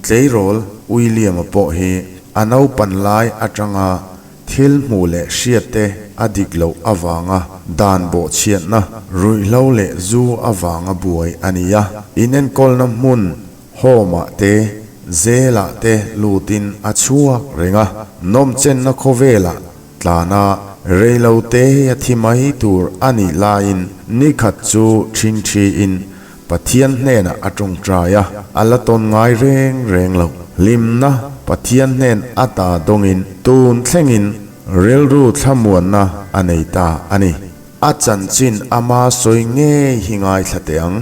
Tleirawl William-a pawh hi a naupan lai atanga thil hmuh leh hriat te a dik loh avanga dan bawhchhiatna, ruihhlo leh zu avanga buai a ni a. Inenkawlna hmun Home-ah te, Jail-ah te lutin a chhuak reng a, nawmchenna khawvelah tlana reilote a thi mai tur a nih laiin nikhat chu ṭhingṭhiin Pathian hnenah a ṭawngṭai a, a la tawn ngai reng reng lo. Hlimna Pathian hnen a ta dawngin tun thlengin rilru thlamuanna a nei ta a ni. A chanchin ama sawi ngei hi ngaithla teh ang.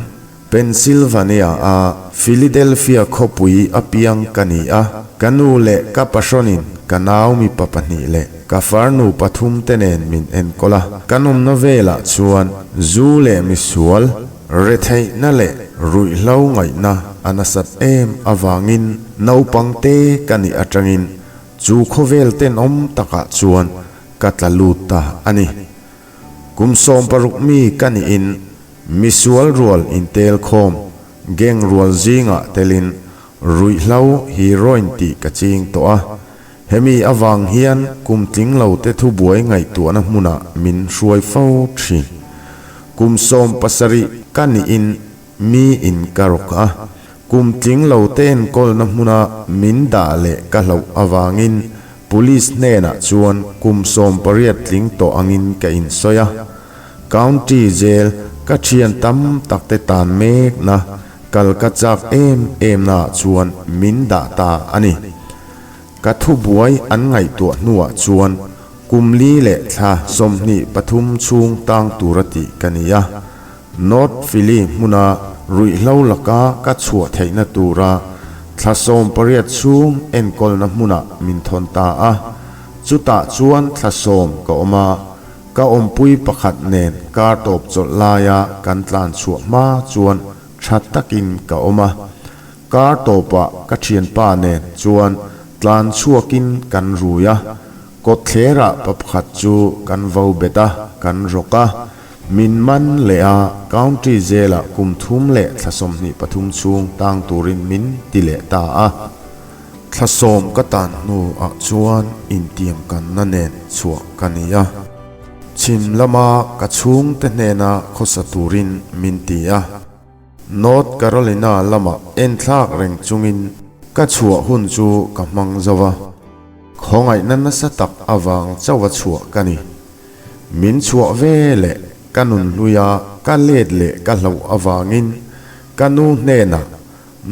Pennsylvania a Philadelphia khawpui a piang ka ni a, ka nu leh ka pahrawnin ka nau mipa pahnih leh ka farnu pathum te nen min enkawl a. Kan awmna velah chuan zu leh misual, retheihna leh ruihhlo ngaihna a nasat em avangin naupang te ka nih atangin chu khawvel tenawm takah chuan ka tla lut ta a ni. Kum 16 mi ka nihin Misual rual intelkhawm, gang rual zingah telin ruihhlo heroin tih ka ching tawh a. Hemi avang hian kum tling lo te thubuai ngaihtuahna hmunah min hruai fo thin. Kum 17 ka nihin mi in ka rawk a. Kum tling lo te enkawlna hmuna min dah leh ka hlauh avangin Police hnenah chuan kum 18 tling tawh angin ka insawi a. County Jail ka thian tam tak te tan mekna kal ka chak em em naah chuan min dah ta a ni. Ka thubuai an ngaihtuah hnuah chuan kum li leh thla 23 chhung tang tura tih ka ni a. North Philly hmuna ruihhlo laka ka chhuah theihna tura thla 18 chhung enkawlna hmunah min thawn ta a. Chutah chuan thla 10 ka awm a. Ka awmpui pakhat nen kar tawp chawlh laia kan tlan chhuah hma chuan tha takin ka awm a. Kar tawpah ka thianpa nen chuan tlan chhuakin kan rui a. Kawtthlerah pa pakhat chu kan vo bet a, kan rawk a. Min man leh a, County Jail-ah kum thum leh thla 23 chhung tang turin min ti leh ta a. Thla 10 ka tan hnuah chuan intiam kanna nen chhuah ka ni a. Chhim lama ka chhungte hnena khawsa turin min ti a. North Carolina lama enthlak reng chungin ka chhuah hun chu ka hmang zo a. Khawngaihna nasa tak avang chauha chhuah ka ni. Min chhuah ve leh ka nun hluia ka let leh ka hlauh avangin ka nu hnenah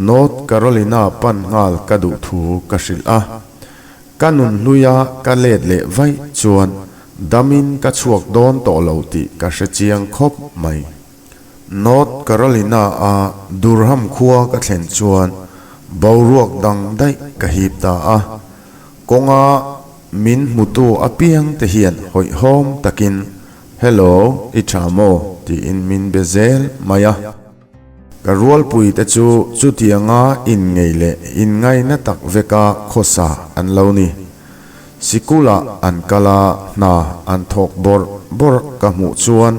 North Carolina pan nghal ka duh thu ka hrilh a. Ka nun hluia ka let leh vaih chuan damin ka chhuak dawn tawh lo tih ka hre chiang khawp mai. North Carolina a Durham khua ka thlen chuan boruak dang daih ka hip ta a. Kawnga min hmutu apiang te hian hawihhawm takin, Hello, i tha maw? tiin min be zel mai a. Ka rualpui te chu chutianga inngeih leh inngaina tak veka khawsa an lo ni. Sikulah an kal a, hna an thawk bawrh bawrh ka hmuh chuan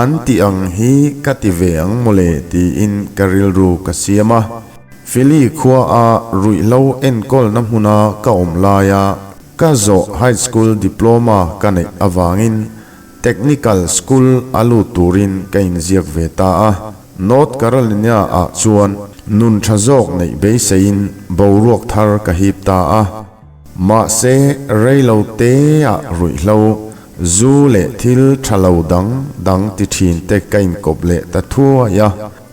an tih ang hi ka ti ve ang mawle tiin ka rilru ka siam a. Philly khua a ruihhlo enkawlna hmuna ka awm laia ka zawh high school diploma ka neih avangin Technical School a lut turin ka inziak ve ta a. North Carolina ah chuan nun tha zawk neih beiseiin boruak thar ka hip ta a. Mahse, reilo te ah ruihhlo, zu leh thil tha lo dang dang ti thin te ka inkawp leh ta thuai a.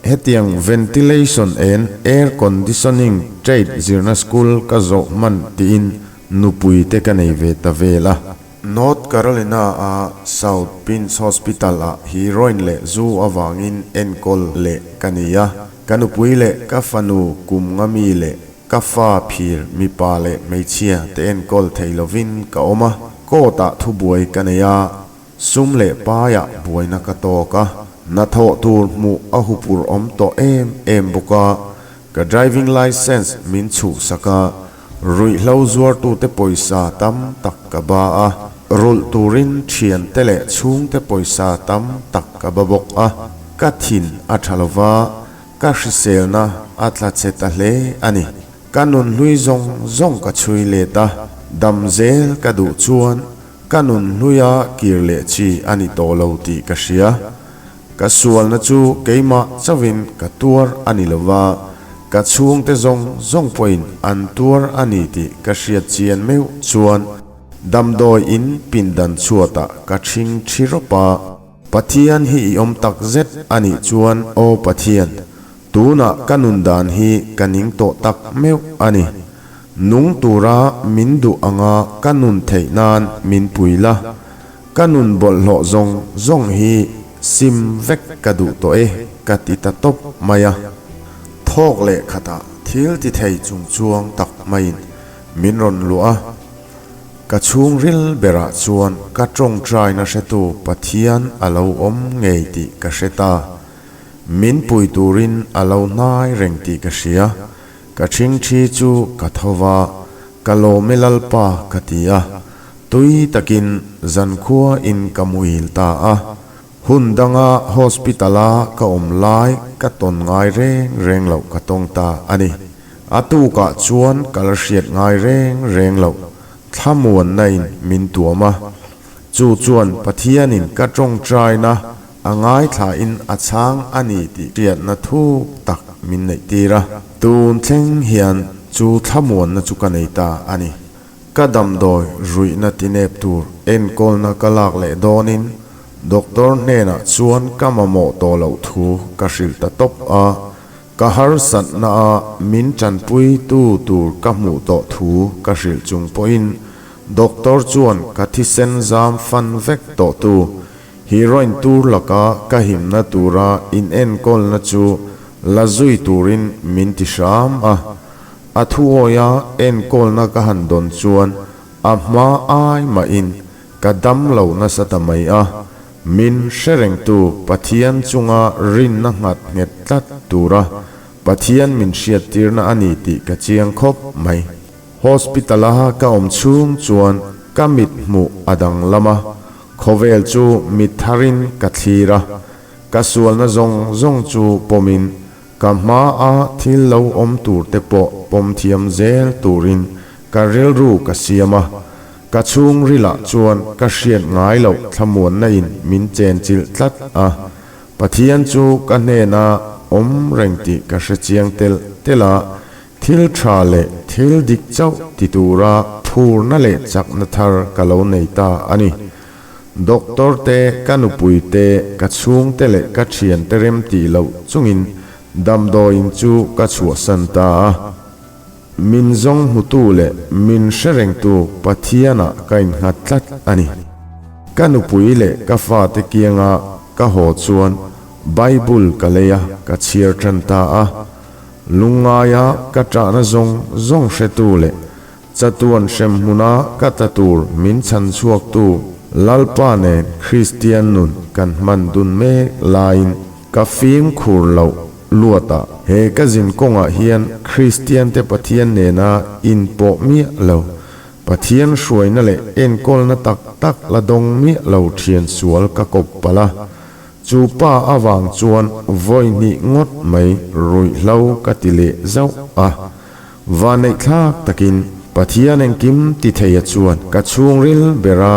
Hetiang ventilation and air conditioning trade zirna school ka zawh hman tiin nupui te ka nei ve ta vel a. North Carolina a South Pines Hospital ah heroin leh zu avangin enkawl leh ka ni a. Ka nupui leh ka fanu kum nga mi leh ka fa phir mipa leh hmeichhia te enkawl thei lovin ka awm a. Court ah thubuai ka nei a, sum leh paiah buaina ka tawk a. Hnathawh tur hmuh a hupur awm tawh em em bawk a, ka driving licence min chhuhsak a. Ruihhlo zuartute pawisa tam tak ka ba a, rulh turin thiante leh chhungte pawisa tam tak ka ba bawk a. Ka thin a tha lova, ka hriselna a tla che ta hle a ni. Ka nun hlui zawng zawng ka chhui let a, dam zel ka duh chuan ka nun hluia kir leh chi a ni tawh lo tih ka hria. Ka sualna chu keimah chauhin ka tuar a ni lo va, ka chhungte zawng zawng pawhin an tuar a ni tih ka hriat chian meuh chuan damdawi in pindan chhuatah ka ṭhing ṭhi rawp a. Pathian hi i awm tak zet a nih chuan aw Pathian, tunah ka nun dan hi ka ning tawh tak meuh a ni. Nung tura min duh anga ka nun theih nan min pui la, ka nun bawlhhlawh zawng zawng hi sim vek ka duh tawh e ka ti ta tawp mai a. Thawk leh khatah thil ti thei chung chuang tak maiin min rawn luah a. Ka chhungril berah chuan ka tawngtaina hretu Pathian a lo awm ngei tih ka hre ta. Min pui turin a lo hnai reng tih ka hria. Ka ṭhingṭhi chu ka tho va, Ka lawm e Lalpa ka ti a. Tui takin zankhua in ka muhil ta a. Hun danga hospital-a ka awm lai ka tawn ngai reng reng loh ka tawng ta a ni. A tukah chuan ka la hriat ngai reng reng loh thlamuanna-in min tuam a. Chu chuan Pathianin ka tawngtaina a ngaithlain a chhang a ni tih hriatna thuk tak min neihtir a. Tun thleng hian chu thlamuanna chu ka nei ta a ni. Ka damdawi ruihna tinep tur enkawlna ka lak leh dawnin doctor hnenah chuan ka mamawh tawh loh thu ka hrilh ta tawp a, ka harsatna a min tanpui tu tur ka hmuh tawh thu ka hrilh chung pawhin doctor chuan ka thisen zam fan vek tawh tu heroin tur laka ka himna tura inenkawlna chu la zui turin min ti hram a. A thuawia enkawlna ka han dawn chuan a hma ai mahin ka dam lo nasa ta mai a, min hre rengtu Pathian chunga rinna nghat nghet tlat tura Pathian min hriattirna a ni tih ka chiang khawp mai. Hospital-a ka awm chhung chuan ka mit hmuh a danglam a, khawvel chu mit tharin ka thlir a, ka sualna zawng zawng chu pawmin Ka hmaa thil lo awm tur te pawh pawm thiam zel turin ka rilru ka siam a, ka chhungrilah chuan ka hriat ngai loh thlamuanna in min chenchilh tlat a, Pathian chu ka hnena awm reng tih ka hre chiang telh telh a, thil tha leh thil dik chauh ti tura phurna leh chakna thar ka lo nei ta a ni. Doctor te, ka nupui te, ka chhungte leh ka thiante rem tih loh chungin damdawiin chu ka chhuahsan ta a. Min zawng hmutu leh min hre rengtu Pathianah ka innghat tlat a ni. Ka nupui leh ka fate kianga ka haw chuan Bible ka lei a, ka chhiar tan ta a. Lungngaia ka ṭahna zawng zawng hretu leh Chatuan hremhmuna ka tla tur min chhan chhuaktu Lalpa nen Kristian nun kan hman dun mek laiin ka fimkhur loh luatah he ka zin kawngah hian Kristiante Pathian nena inpawh miah lo, Pathian hruaina leh enkawlna tak tak la dawng miah lo thian sual ka kawp palh a, chu pa avang chuan vawi hnih ngawt mai ruihhlo ka ti leh zauh a. Vanneih thlak takin Pathian engkim ti theia chuan ka chhungril bera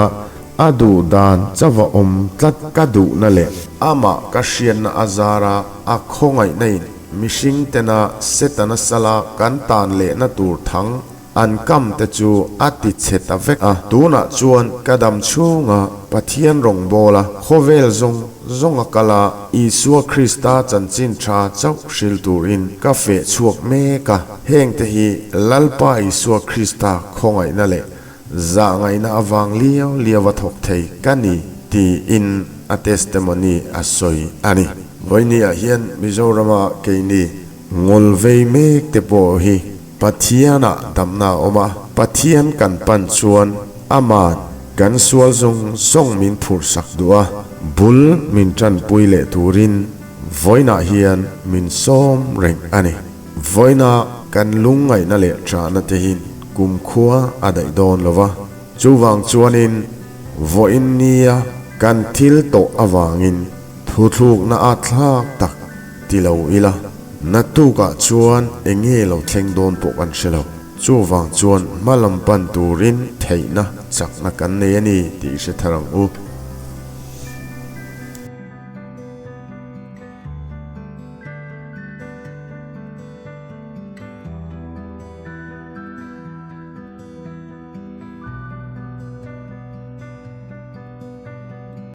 a duh dan chauha awm tlat ka duhna leh amah ka hriatna a zara a khawngaihna in mihring tena Setana sala kan tan lehna tur thang an kam te chu a ti chhe ta vek a. Tunah chuan ka dam chhunga Pathian rawngbawla khawvel zawng zawng a kal a, Isua Krista chanchin tha chauh hril turin ka feh chhuak mek a. Hengte hi Lalpa Isua Krista khawngaihna leh zahngaihna avang liau liau a thawk thei ka ni tiin a testimony a sawi a ni. Vawinia hian Mizorama keini ngawl vei mek te pawh hi Pathianah damna a awm a, Pathian kan pan chuan Aman kan sual zawng zawng min phurhsak duh a, bul min tanpui leh turin vawiinah hian min sawm reng a ni. Vawiina kan lungngaihna leh ṭahna te hi kumkhua a daih dawn lo va, chuvang chuanin vawiin nia kan thil tawh avangin thuthlukna a thlak tak ti lo ila. Naktukah chuan eng nge lo thleng dawn pawh kan hre lo. Chuvang chuan hma lam pan turin theihna chakna kan nei a ni tih hre thar ang u.